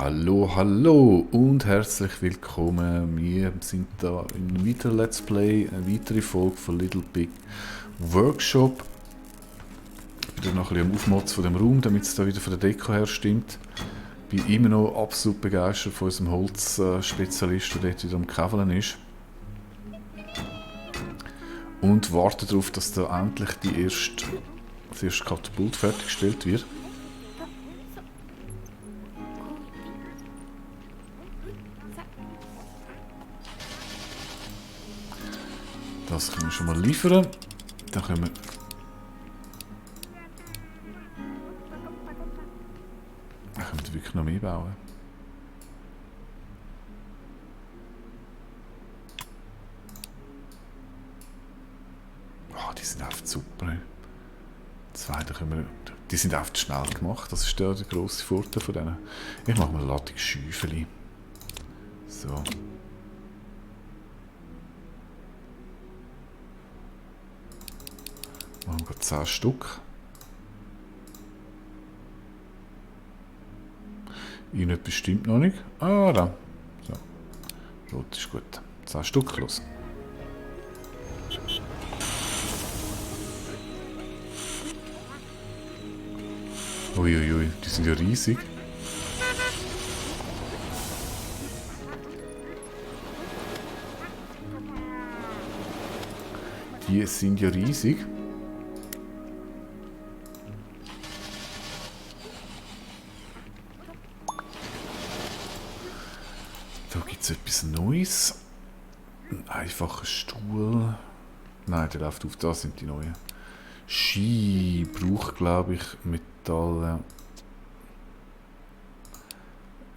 Hallo, hallo und herzlich willkommen. Wir sind da in einem weiteren Let's Play, eine weitere Folge von Little Big Workshop. Ich bin noch ein bisschen am Aufmotzen von dem Raum, damit es da wieder von der Deko her stimmt. Ich bin immer noch absolut begeistert von unserem Holzspezialist, der dort wieder am Käfeln ist. Und warte darauf, dass da endlich das erste Katapult fertiggestellt wird. Das können wir schon mal liefern. Dann können wir wirklich noch mehr bauen. Oh, die sind einfach super. Zweite können wir, die sind einfach schnell gemacht. Das ist der grosse Vorteil von denen. Ich mache mal lattige Schäufeli. So. Machen wir 10 Stück. Irgendetwas stimmt noch nicht. Ah, da. So. Rot ist gut. 10 Stück los. Uiuiui, die sind ja riesig. Die sind ja riesig. Da gibt es etwas Neues. Ein einfacher Stuhl. Nein, der läuft auf. Da sind die neuen. Ski braucht, glaube ich, Metall.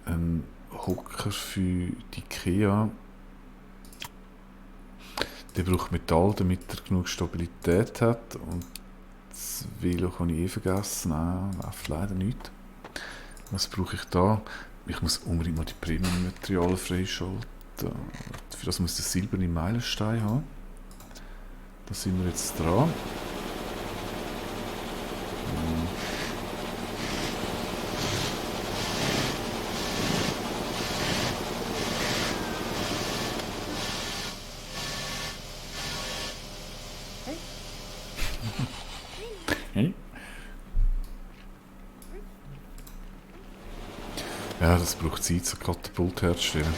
Ein Hocker für die Ikea. Der braucht Metall, damit er genug Stabilität hat. Und das Velo kann ich vergessen. Nein, läuft leider nicht. Was brauche ich da? Ich muss unbedingt mal die Premium-Materialien freischalten. Für das muss ich den silbernen Meilenstein haben. Da sind wir jetzt dran. Ja, das braucht Zeit, so ein Katapult herzustellen.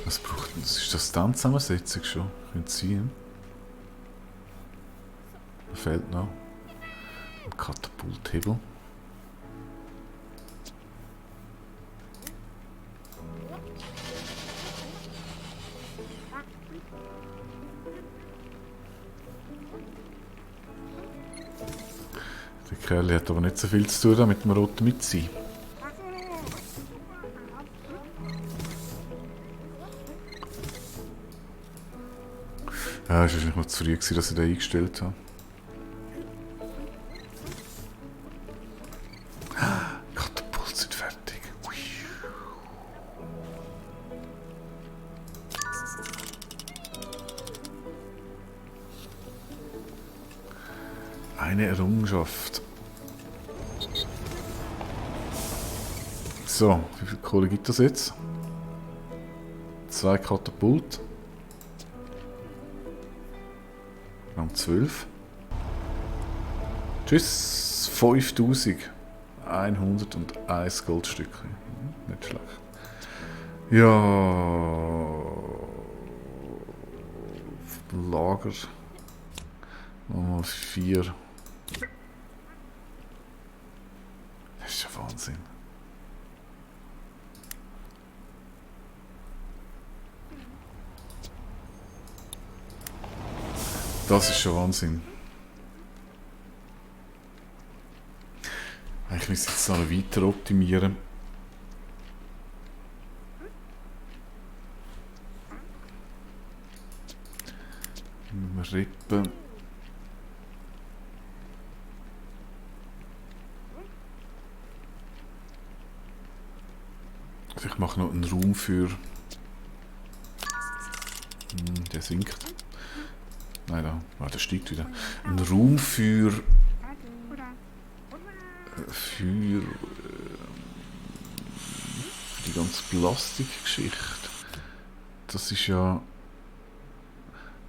Was braucht denn das? Ist das dann Zusammensetzung schon? Könnte sein. Da fehlt noch ein Katapulthebel. Der Kerl hat aber nicht so viel zu tun mit dem roten Mitziehen. Ja, es war wahrscheinlich noch zu früh, dass ich den eingestellt habe. Katapult sind fertig. Eine Errungenschaft. So, wie viel Kohle gibt das jetzt? 2 Katapult. Wir haben 12. Tschüss, 5101 Goldstücke. Nicht schlecht. Ja. Lager. Nochmal 4. Das ist ja Wahnsinn. Das ist schon Wahnsinn. Ich muss jetzt noch weiter optimieren. Rippen. Also ich mache noch einen Raum für... der sinkt. Nein, der steigt wieder. Ein Raum für die ganze Plastikgeschichte. Das ist ja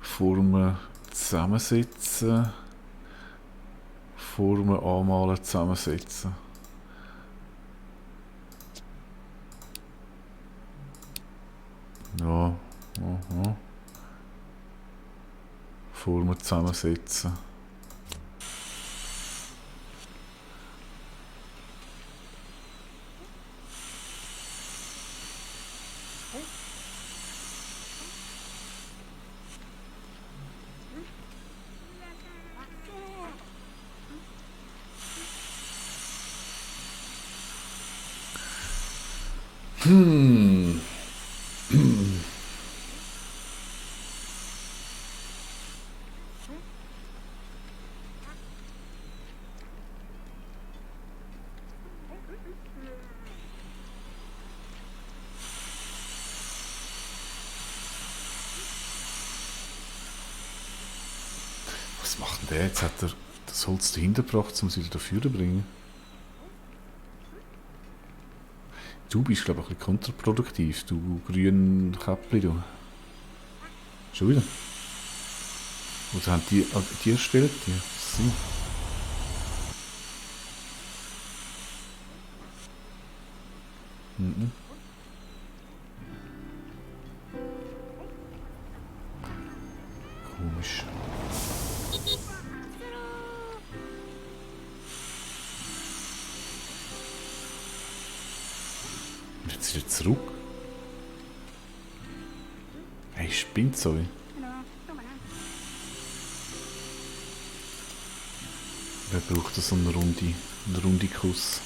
Formen zusammensetzen, Formen anmalen, zusammensetzen. Ja, aha. Formen zusammensetzen. Hm. Was macht denn der? Jetzt hat er das Holz dahinter gebracht, um es wieder dafür zu bringen. Du bist, glaube ich, ein bisschen kontraproduktiv, du grünen Käppli, du. Schon wieder? Oder haben die an dir erstellt? Ja, sie. Mhm. Komisch. Und jetzt wieder zurück. Hey, spinnt so. Wer braucht so einen runde Kuss?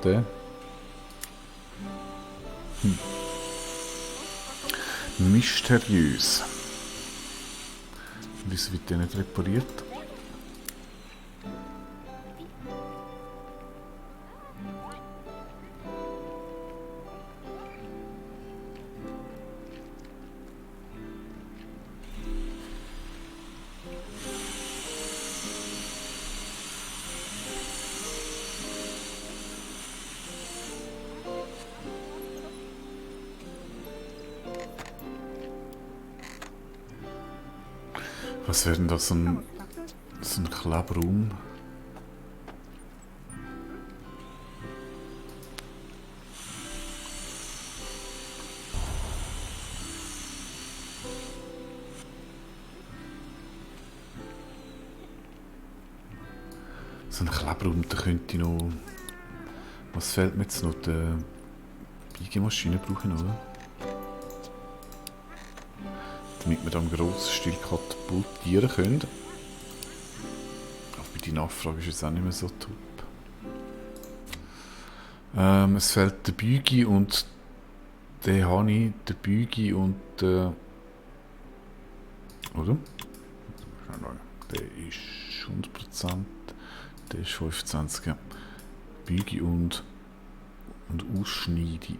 Der? Mysteriös. Wieso wird der nicht repariert? Was wäre denn da so ein Klebraum? So ein Klebraum, da könnte ich noch... Was fehlt mir jetzt noch? Die Biegemaschine brauche ich noch, oder? Damit wir dann grossen Stil katapultieren können. Aber die Nachfrage ist jetzt auch nicht mehr so top. Es fehlt der Bügi und den habe ich, der Bügi und der... Oder? Der ist 100%, der ist 25, ja. Bügi und Ausschneide.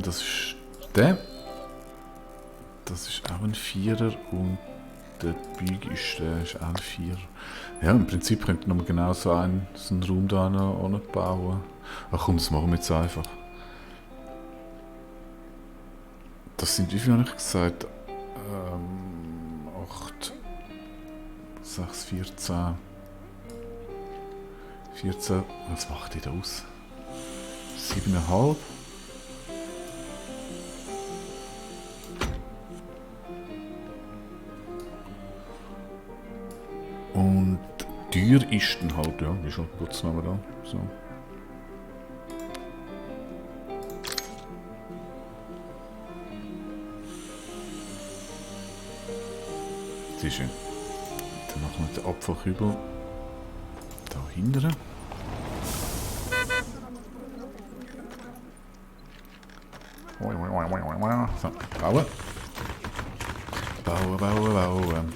Das ist der. Das ist auch ein Vierer und der Büg ist auch ein Vierer. Ja, im Prinzip könnte man genau so einen Raum da bauen. Ach komm, das machen wir jetzt einfach. Das sind, wie viel habe ich gesagt? 8, 6, 14. 14, was macht die da aus? 7,5. Und die Tür ist dann halt, ja, ist halt kurz noch da. So. Sehr schön. Dann machen wir den Abfallkübel da hinten. So, bauen. Bauen.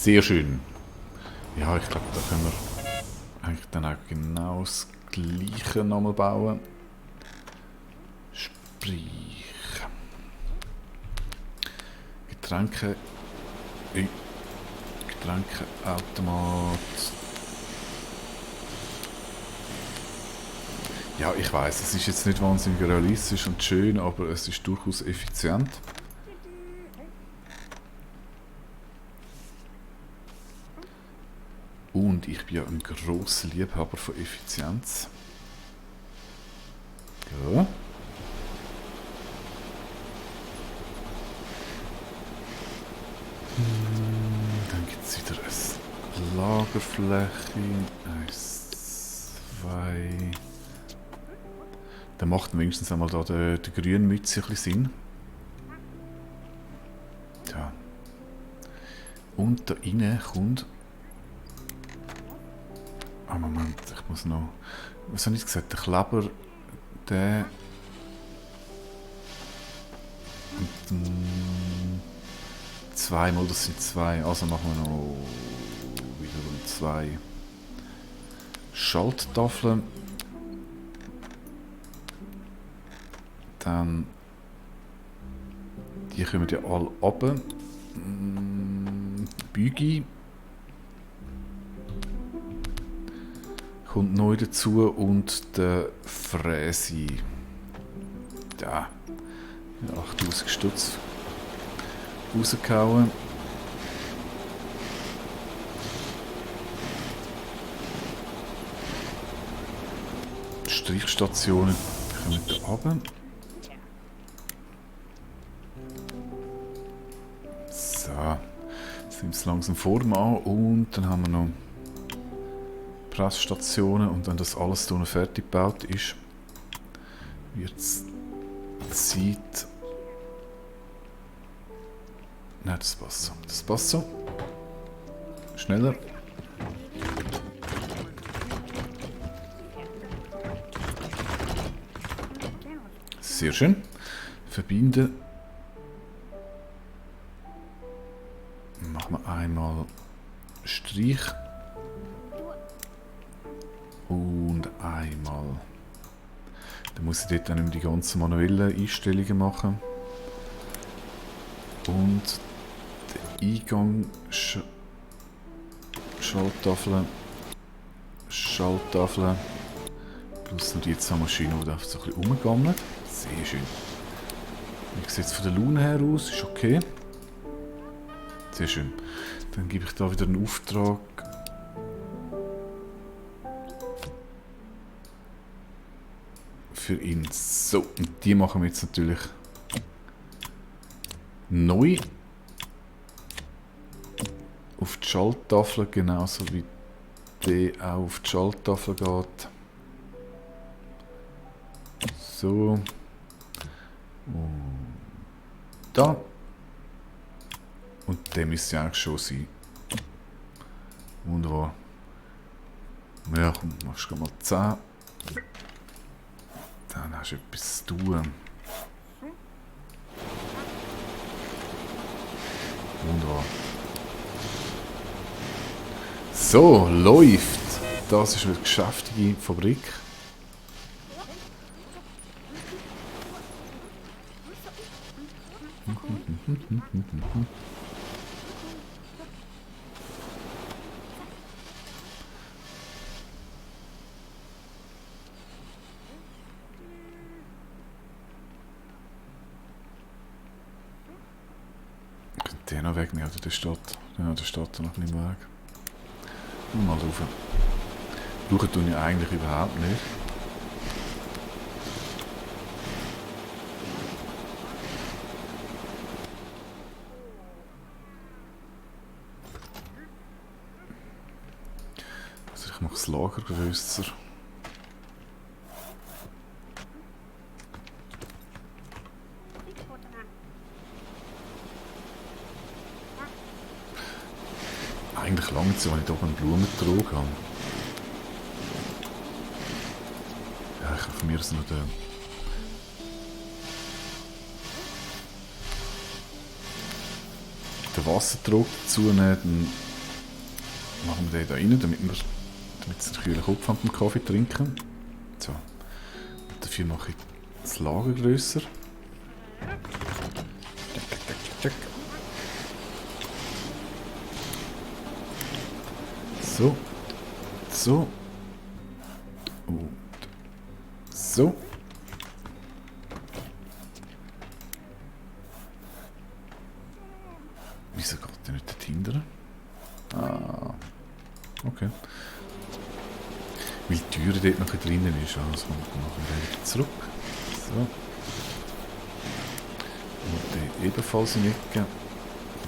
Sehr schön. Ja, ich glaube, da können wir eigentlich dann auch genau das Gleiche nochmal bauen. Sprich... Getränkeautomat. Ja, ich weiß, es ist jetzt nicht wahnsinnig realistisch und schön, aber es ist durchaus effizient. Und ich bin ja ein grosser Liebhaber von Effizienz. Ja. Dann gibt es wieder eine Lagerfläche. 1, 2. Dann macht wenigstens einmal da der grüne Mütze ein bisschen Sinn. Ja. Und da rein kommt... Ah, Moment, ich muss noch... Was habe ich gesagt? Der Kleber, der... Und, zweimal, das sind 2. Also machen wir noch wiederum 2 Schalttafeln. Dann... Die kommen ja alle runter. Bügi. Kommt neu dazu und der Fräsi. Ja. 8000 Stutz rausgehauen. Strichstationen kommen da runter. So. Jetzt nimmt es langsam Form an und dann haben wir noch Pressstationen und wenn das alles hier fertig gebaut ist, wird es Zeit... Nein, das passt so. Das passt so. Schneller. Sehr schön. Verbinden. Machen wir einmal Strich. Und einmal. Dann muss ich dort dann nicht mehr die ganzen manuellen Einstellungen machen. Und der Eingang Schalttafeln. Schalttafeln. Plus noch die Zahnmaschine, die da so ein bisschen rumgammelt. Sehr schön. Wie sieht es von der Laune her aus? Ist okay. Sehr schön. Dann gebe ich da wieder einen Auftrag. Für ihn. So, und die machen wir jetzt natürlich neu auf die Schalttafel, genauso wie der auch auf die Schalttafel geht. So. Und da. Und der müsste ja eigentlich schon sein. Wunderbar. Ja, komm, machst du mal 10. Dann hast du etwas zu tun. Wunderbar. So, läuft. Das ist eine geschäftige Fabrik. Den noch wegnehmen, oder der steht, ja, der steht da noch nicht mehr weg. Mal rauf. Schauen tue ich eigentlich überhaupt nicht. Also ich mache das Lager grösser. Eigentlich lange so, wenn ich hier einen Blumentrog habe. Ja, ich habe von mir aus noch den Wassertrog dazu nehmen. Machen wir den da rein, damit sie den kühlen Kopf haben beim Kaffee trinken. So. Und dafür mache ich das Lager grösser. Check. So. So. Und so. Wieso geht der nicht dahinter? Ah. Okay. Weil die Tür dort noch drinnen ist. Also machen wir wieder zurück. So. Und den ebenfalls in die Ecke.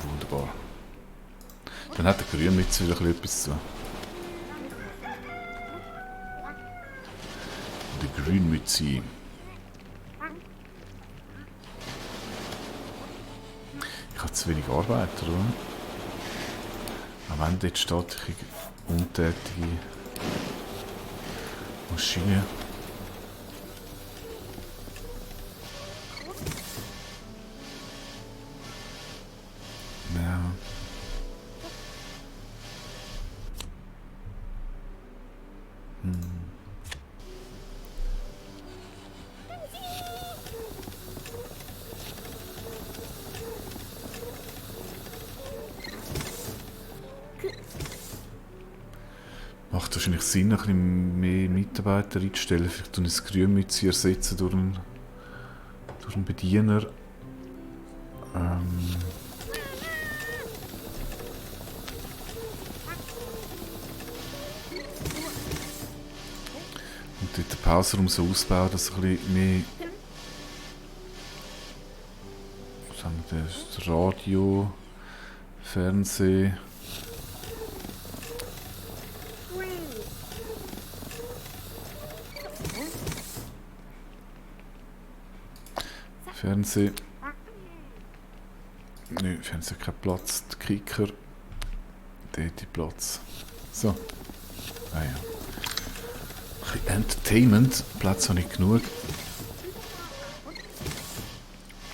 Wunderbar. Dann hat der Grünmütze wieder etwas zu. Der Grünmütze. Ich habe zu wenig Arbeiter, oder? Aber wenn dort steht, ich untätige Maschine. Ja. Macht wahrscheinlich Sinn, ein bisschen mehr Mitarbeiter einzustellen. Vielleicht eine Grünmütze ersetzen durch einen Bediener. Und dort den Pausenraum so ausbauen, dass ein bisschen mehr sagen wir, das Radio, Fernsehen. Fernsehen. Nö, Fernsehen kein Platz. Die Kicker. Dort Platz. So. Ah ja. Ein bisschen Entertainment. Platz habe ich genug.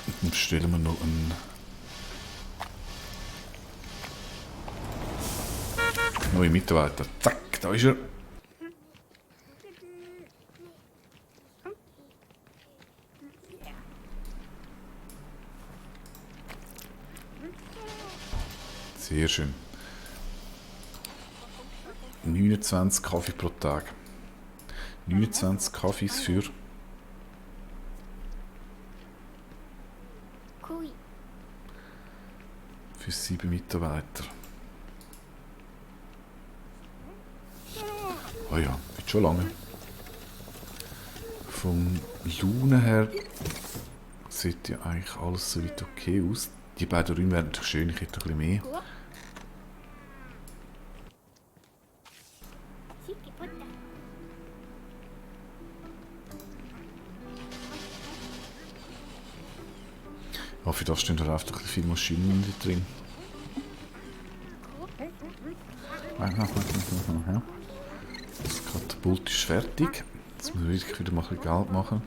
Und dann bestellen wir noch einen neuen Mitarbeiter. Zack, da ist er. Sehr schön. 29 Kaffee pro Tag. 29 Kaffees für 7 Mitarbeiter. Oh ja, wird schon lange. Vom Laune her sieht ja eigentlich alles so weit okay aus. Die beiden Räume wären natürlich schön, ich hätte ein bisschen mehr. Oh, für das stehen da einfach ein bisschen viele Maschinen drin. Das Katapult ist fertig. Jetzt müssen wir wirklich wieder mal ein bisschen Geld machen.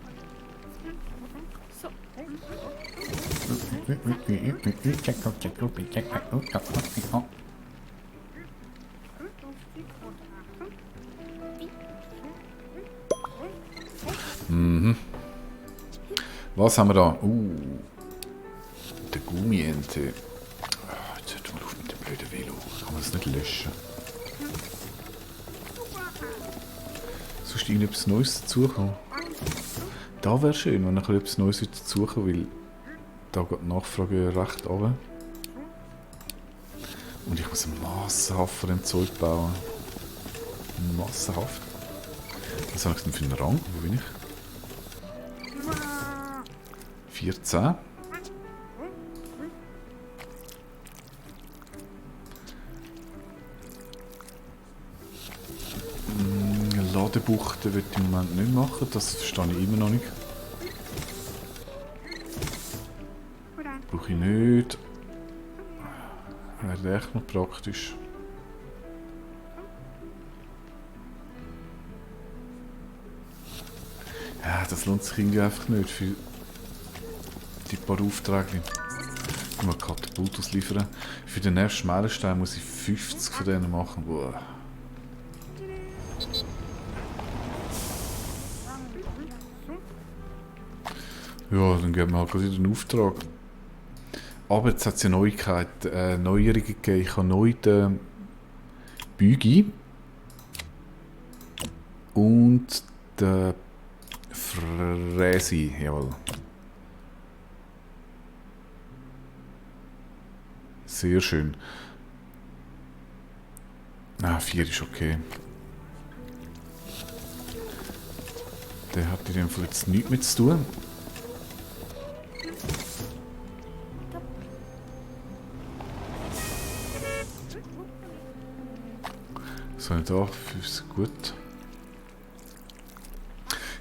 Mhm. Was haben wir da? Der Gummiente. Jetzt hört mal auf mit dem blöden Velo. Kann man das nicht löschen? Sonst irgendetwas Neues dazukommen? Da wäre schön, wenn noch etwas Neues dazukommen, weil da geht die Nachfrage recht runter. Und ich muss massenhaft von dem Zeug bauen. Massenhaft. Was habe ich denn für einen Rang? Wo bin ich? 14. Ladebuchten will ich im Moment nicht machen, das verstehe ich immer noch nicht. Brauche ich nicht. Wäre echt noch praktisch. Ja, das lohnt sich irgendwie einfach nicht für die paar Aufträge. Mal Katapult ausliefern. Für den nächsten Meilenstein muss ich 50 von denen machen. Boah. Ja, dann geben wir halt gerade wieder einen Auftrag. Aber jetzt hat es ja Neuigkeiten, Neuerungen gegeben. Ich habe neu den Bügi und den Fräsi, jawohl. Sehr schön. Ah, 4 ist okay. Der hat in dem Fall jetzt nichts mehr zu tun. So, da, ist gut.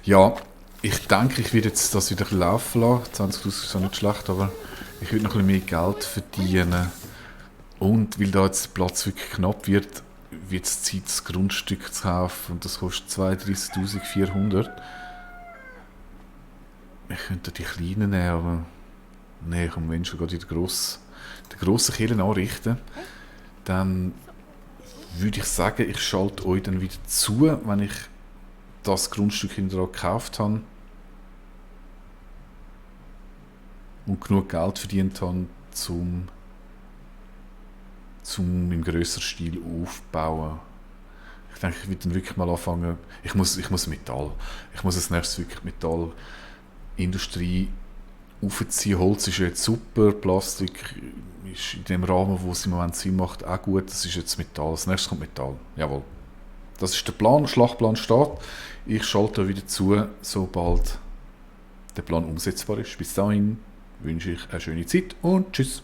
Ja, ich denke, ich werde jetzt das wieder laufen lassen. 20'000 ist auch nicht schlecht, aber ich will noch ein bisschen mehr Geld verdienen. Und weil da jetzt der Platz wirklich knapp wird, wird es Zeit, das Grundstück zu kaufen. Und das kostet 32'400. Ich könnte die kleinen nehmen, aber... Nein, ich komme schon gerade den grossen Kirchen anrichten. Dann würde ich sagen, ich schalte euch dann wieder zu, wenn ich das Grundstück hinterher gekauft habe und genug Geld verdient habe, zum im grösseren Stil aufbauen. Ich denke, ich werde dann wirklich mal anfangen. Ich muss Metall. Ich muss als nächstes wirklich Metallindustrie aufziehen. Holz ist jetzt super, Plastik ist in dem Rahmen, wo es im Moment Sinn macht, auch gut. Das ist jetzt Metall. Als nächstes kommt Metall. Jawohl. Das ist der Plan. Schlachtplan steht. Ich schalte wieder zu, sobald der Plan umsetzbar ist. Bis dahin wünsche ich eine schöne Zeit und tschüss.